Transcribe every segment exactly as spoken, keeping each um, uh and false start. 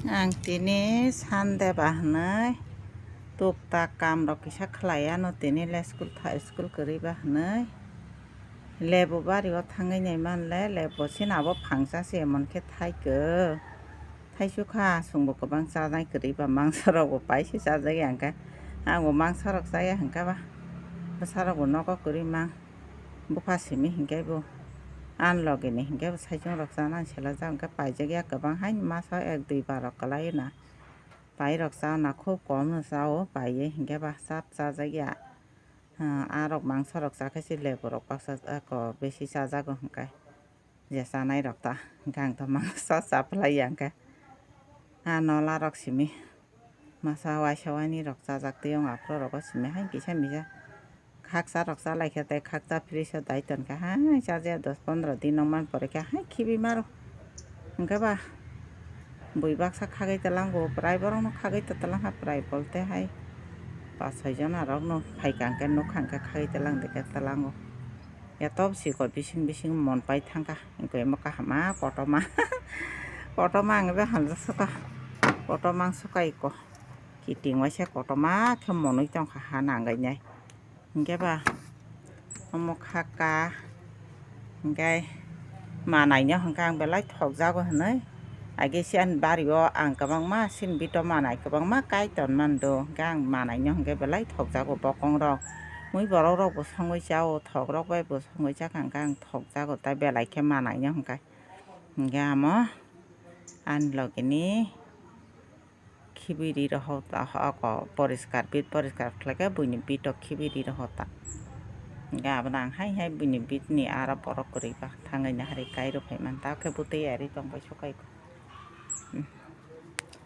Ang tini Sunday ba hwnwi tuktak kam rok kisa khlai ano, tini le school tha-, school kwrwi ba hwnwi. Lebu bario thangwi nai man le, lebu sina bo phangsa se emon khe thaikhe. Thaisukha, chwngbo kwbang chanai kwrwi ba mangsa rokbo paise chajakya hwnkhe. Angbo mangsa rok chaya hwnkhe ba. Bwsa rokbo nogo kwrwi mang. Bupha simi hwnkhe bo. Ani logi ni hwnkhe bo saichung rok chanani selajak hwnkhe paijakya kwbang haino masa ek dui bar rok kwlai na. Pai rok chana khub kom no chao, paiye hwnkhe ba chap chajakya. Ah, ah rok mangsa rok chakhe se lebu rok baksa, ah, ko besi chajago hwnkhe. Je chanai rok ta, hwnkhe ang to mangsa chaplai ya hwnkhe. Ah, nola rok simi. Masa waisa waini rok chajak twi wng aphuru rogo simi hai kisa misa. Khaksa rok chalai khe tei khaksa fridge o dai ton kha hai chajakya dos pondro din wng man pore khe hai khibi maro. Hwnkhe ba bui baksa khagwi twlango, prai borokno khagwi twlang kha, prai bolte hai pas soi jona rokno phaikha hwnkhe nukha hwnkhe khagwi twlang de khe twlango. Yato bwsiko bising bising mon pai thangkha, hwnkhe imo kaham ma kotorma, kotorma ang bai hamjak sukha, kotorma ang sukha iko, kiting waisa kotorma khe monwi tongkha ha nangwi nai. Hwnkhe ba omo kha ka, hwnkhe manai no hwnkhe ang belai thokjago hwnwi. Age se ani bario ang kwbangma sini bito manai kwbangma kai ton mando, hwnkhe ang manai no hwnkhe belai thokjago bokong rok. Mui borok rok bo songwi chao, thok rok bai bo songwi chakha hwnkhe ang thokjago, tai belai khe manai no hwnkhe. Hwnkhe amo ani logi ni khibiri rohor ta, ako poriskar, bit poriskar khlaikhe buini bit o khibiri rohor ta. Hwnkhe abono ang hai hai buini bit ni aro borok kwrwi ba thangwi nahari kairo phaiman ta khe bwtwi ari tongbai sukaiko. Hmm.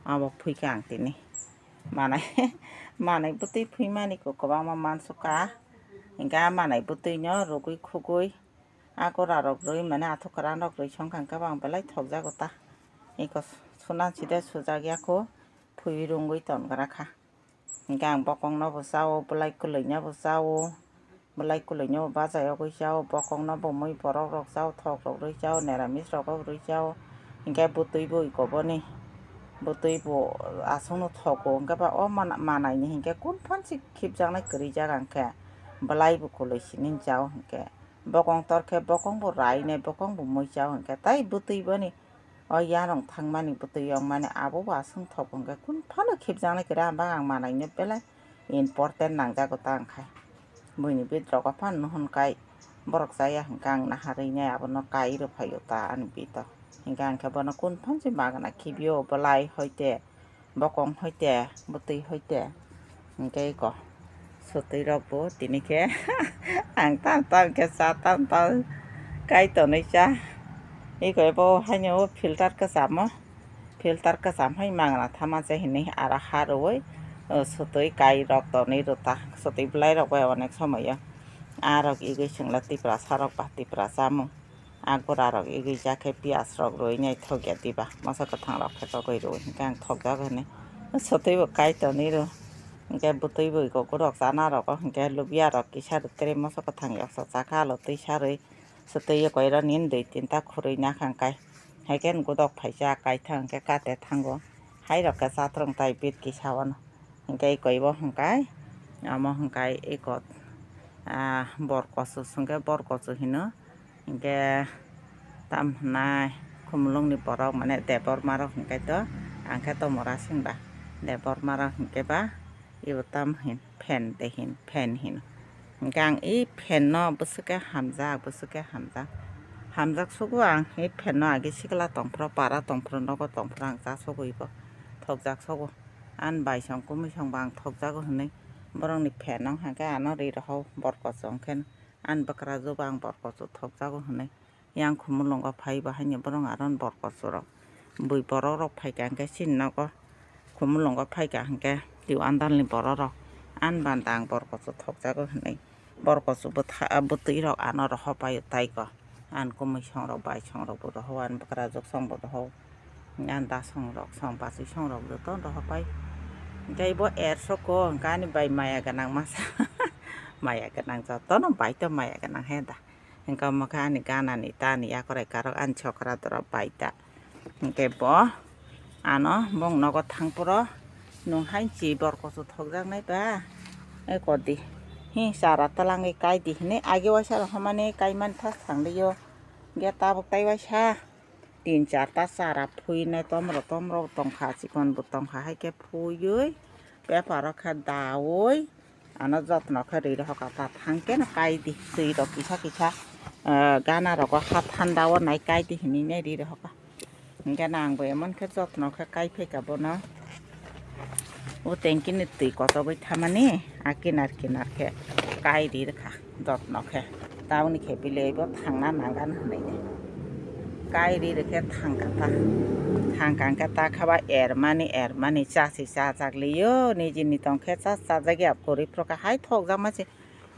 Abo phuikha ang tini. Manai, manai bwtwi phuimani ko kwbangma mansukha. Hwnkhe ah manai bwtwi no rwgwi khugwi. A gura rok rwi mane athuk kwran rok rwi song kha hwnkhe bang belai thokjago ta. Eko sunan side sujak ya kho, phui rungwi ton gra kha. Hwnkhe ang bokong no bo chao, bwlai kwlwi no bo chao, bwlai kwlwi no bo bacha yogwi chao, bokong no bo mui borok rok chao, thok rok rwi chao, neramis rok rwi chao. Hwnkhe bwtwi bo eko boni, bwtwi bo aswk no thogo, hwnkhe ba o mana-, manai ni hwnkhe kun phan si khibjaknai kwrwi jak ang khe, bwlai bo kwlwi sini chao hwnkhe. Bokong tor khe bokong bo rai nai, bokong bo mui chao hwnkhe, tai bwtwi boni o yanung thangmani bwtwi yongmani abo bo aswk thok hwnkhe, kun phano khibjaknai kwrwi ang bang ang manai no belai important nangjago ta ang khai. Buini bit rok o phano nuhun kai borok chaya hwnkhe ang naharwi nai abono kai rw phaio ta ani bit o. Hwnkhe ang khe bono kun phan se magna khibio bwlai hoite. Bokong hoite, bwtwi hoite, hwnkhe eko sotwi rok bo tini khe ang tam tam khe cha tam tam kai tonwi cha. Eko ebo haino o filter kwcham o, filter kwcham hai mangna thama se hinwi aro ha rwui, o, sotwi kai rok tonwi rw ta, sotwi bwlai rok bai onek somoi o. A rok igwi chwngla Tiprasa rok ba Tipra chamung. A gura rok igwi jak khe piyaj rok rwui naithok ya diba, moso kwthang rok khe togwi rwui hwnkhe ang thokjak hwnwi. Sotwi bo kai tonwi rw, hwnkhe bwtwi bo iko gurok chana rogo hwnkhe lubia rok kisa rw tere moso kwthang yoksa chakha alo twi sarwi, sotwi yokoi rw nini dui tinta khurui nakha hwnkhe, haikhe gudok phaisa kaithang hwnkhe kate thango, hai rok khe chatrwng tai bit kisa wano. Hwnkhe koi bo hwnkhe, amo hwnkhe eko, ah, bor kochuk hwnkhe bor kochuk hino. Hwnkhe tam hwnai khumulwngni borok mane Debbarma rok hwnkhe to, ang khe to Murasing ba. Debbarma rok hwnkhe ba, ebo tam hin, fan de hin, fan hino. Hwnkhe ang e fan no bwswk khe hamjak, bwswk khe hamjak. Hamjak sugo ang e fan no age sikla tongphuru, para tongphuru, nogo tongphuru ang cha sugo ebo. Thokjak sugo. Ani bai song kumui song bo ang thokjago hwnwi borokni fan wng kha khe ano ri rohor bor kochok wng khe ani bwkrajwk bo ang bor kochok thokjago hwnwi yang khumulwngo phai bo haino borok aro bor kochok rok bui borok rok phai kha hwnkhe chini nogo khumulwngo phai kha hwnkhe twi andalni borok rok ani banda ang bor kochok thokjago hwnwi. Bor kochok bwtha-, bwtwi rok ano rohor paio tai ko. Ani kumui song rok bai song rok bo rohor, ani bwkrajwk song bo rohor, ani da song rok song bachwi song rok joto rohor pai. Hwnkhe bo er soko hwnkhe ani bai maya gwnang masa. Maya gwnang jotono bai to maya gwnang he da. Hwnkhe omo khe ani ganani tani yakorai karok ani sokra dorok bai ta. Hwnkhe bo Ano bong nogo thangphuru nwng hai si bor kusu thokjaknai ba, eko di. Hi chara twlangwi kai di hinwi age waisa rok hamani kai mantha thangwi o. Ge tabuk tai waisa tin charta chara phuinai tomro tomro tongkha, chikon bo tongkha, hai khe phuiwi paper o khe daui. Ano jotno khe ri rohorkha ta, thang khe no kai di, twi rok kisa kisa, ah, gana rogo ha thanda o nai kai di hinwi nai ri rohorkha. Hinkhe no ang bo emon khe jotno khe kai phaikha bono. O tanki ni twi kotogwi thamani a kinar kinar khe kai ri rwkha jotno khe. Tamoni khe bile bo thangna nangan hinwi. Kai ri rwkhe thangkha ta. Thangkha hinkhe ta khe ba ermani ermani chasi chajak liyo. Nijini tong khe cha chajak ya kwrwi phuru khe hai thokjakma se.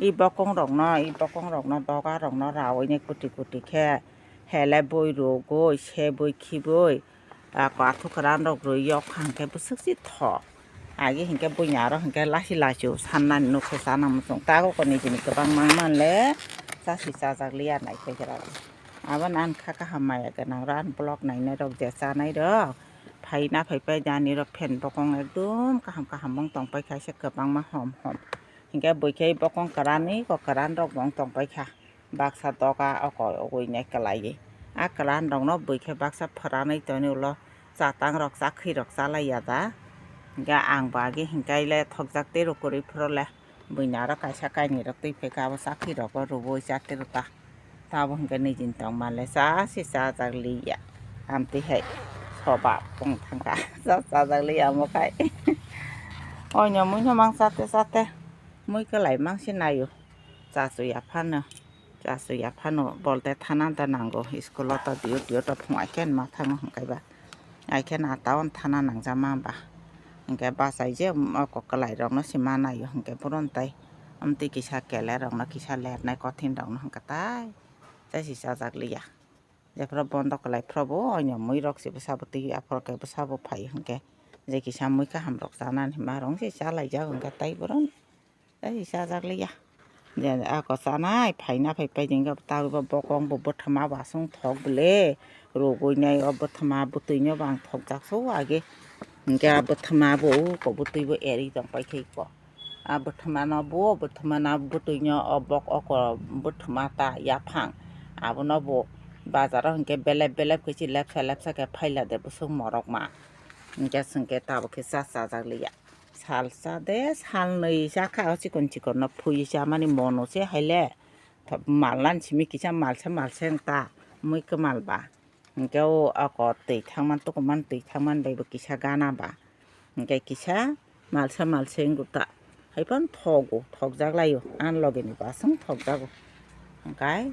I bokong rokno, i bokong rokno, doga rokno raui ni kuti kuti khe hele bui rugui, se bui khibui, a, kwthwk kwran rok rwi yok kha hinkhe bwswk si tho. Agi hinkhe buini aro hinkhe lasi lasi o sannani nukho sana muchung. Tago koni jini kwbang mang manle chasi chajak liya naithai khe rw. Abo nan kha kaham maya gwnang rw, unblock nainai rok je chanai rok. Phaina phaipai jani rok fan bokong ekdum kaham kaham wng tongpai kha se kwbangma hom hom. Hinkhe bui khe bokong kwran ni kok kwran rok bo wng tongpai kha. Baksa doga oko ugui nai kwlaiwi. A kwran rokno bui khe baksa phwranwi tonwi ulo chatang rok chakhwi rok chalai ya da. Hinkhe ang bo agi hinkai le thokjak tei rw kwrwi phuru le buini aro kaisa kainwi rok twi phai kha, abo chakhwi rok o rwui chatwi rw ta. Tabo hinkhe nijini tong manle cha se chajak liya. Amtwi hai soba pung thangkha cha chajak liya omo khai. Oino muino mang chate chate mui kwlai mang se naio. Chasu ya phano, chasu ya phano bolte thana da nango, school o ta diyo diyo ta phung ai khe ma thango hwnkhe ba. Ai khe na town thana nangjama ba. Hwnkhe bachai je oko kwlai rokno se ma naio hwnkhe boron tai. Amtwi kisa kele rokno kisa lernai kothin rokno hwnkhe tai. Chasi chajak liya. Jephuru bondo kwlai phuru bo oino mui rok se bwsa bo twi aphuru khe bwsa bo phai hwnkhe. Je kisa mui kaham rok chanani ma rong se chalaijak hwnkhe tai boron. Tei chajak liya. Je ako chanai phaina phaipai jengkhe ta bo bokong bo bwthwma bo aswng thok bwle. Rugui nai o bwthwma bwtwi no bo ang thokjak so age. Hinkhe a bwthwma bo uko bwtwi bo eri tongpai khe ko. A bwthwma no bo bwthwma no bwtwi no o bok oko bwthwma ta yaphang. Abono bo bazaro hinkhe belep belep khe se lepsa lepsa khe phaila de bwswk morok ma. Hinkhe chwng khe tabuk khe cha chajak liya. Salsa de, salnwi chakha, o chikon chikon no phui chamani mono se haile. Malnan simi kisa malsa malsa wng ta, mui kwmal ba. Hinkhe o ako twi thangman, tukuman twi thangman bai bo kisa gana ba. Hinkhe kisa malsa malsa wngkuk ta. Haiphano thogo, thokjak laio, ani loge ni bo aswng thokjago. Hinkhe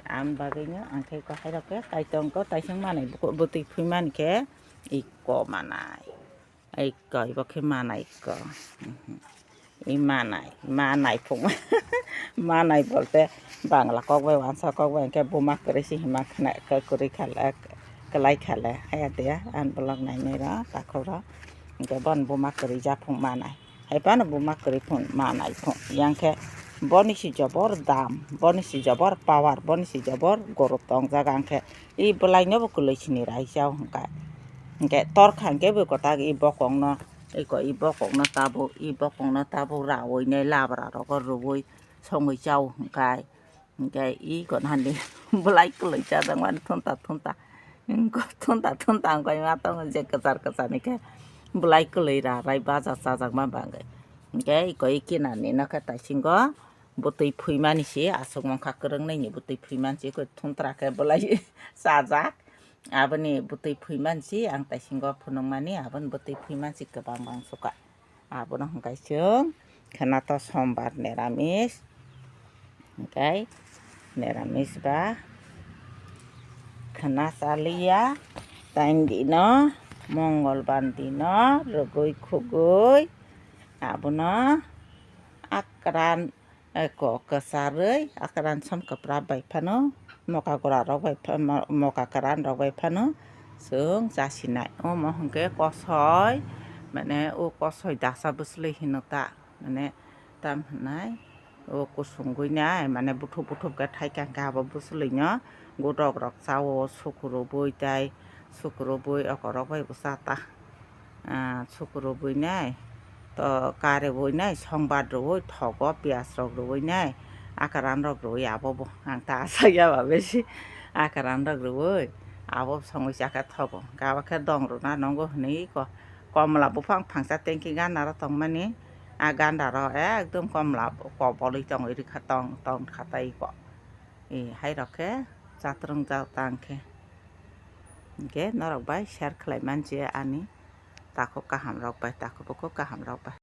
ani bagwi no ang khe ko hai rok khe kaitor ko taisong manwi bwtwi phui mani khe iko manai. Iko, ibo khe manai iko. Mhm. I manai, manai phung. Manai bolte Bangla kok bai, wansa kok bai, hinkhe buma kwrwi se hima khna, kwrwi khala, kwlai khala, haya de, ani vlog nainai rok, takhuk rok. Hinkhe bono buma kwrwi ja phung manai. Hai phano buma kwrwi phung manai phung. Yang khe boni se jobor dam, boni se jobor power, boni se jobor gorok tongjak ang khe. I bwlai no bo kwlwi sini raijak hwnkha. Hinkhe torkha hinkhe bo kwtak i bokong no, iko i bokong no tabuk, i bokong no tabuk raui nai labra rogo rwui songwi chao hwnkha. Hinkhe i gonani bwlai kwlwi chajak mani thunta thunta. Thunta thunta wngkha ma tongo je kwchar kwchar ni khe bwlai kwlwi rarai baja chajakma bagwi. Hinkhe iko i kinani no khe taisingo bwtwi phuimani se aswk mankha, kwrwngnaini bwtwi phuimani se iko thuntra khe bwlai chajak. Aboni bwtwi phuimani se ang taisingo phunukmani, aboni bwtwi phuimani se kwbang bang sukha. Abono hwnkhe chwng khwnato sombar niramis, hwnkhe niramis ba khwna chaliya, taini dino mongolbar dino rwgwi khugwi abono akran Eko kwcharwi akran som kwpra bai phano, moka gura rok bai pha-, mo-, moka kwran rok bai phano chwng chasinai. Omo hwnkhe kosoi, mane o kosoi dasa bwswlwi hino ta, mane tam hinai o kusungwi nai, mane buthuk buthuk khe thaikha hwnkhe abo bwswlwino godok rok chao, sukurubwi tei Sukuro bui okorok bai bwsa ta, ah, sukuro bui nai, to kare bui nai, songbar rwui thogo, piyaj rok rwui nai, akaran rok rwui abo bo. Ang ta asai ya ba besi akaran rok rwui abo songwi chakhe thogo. Gaba khe dong rwna nongo hwnwi ko, komla buphang phangsa tengki gana ro tongmani, a ganda ro ekdom komla kobolwi tongwi rikha tong tong kha tai ko. E, hai rok khe chatrwng jak tang khe. Hingke norok bai share khlai man je ani takhuk kaham rok bai, takhuk bukhuk kaham rok bai.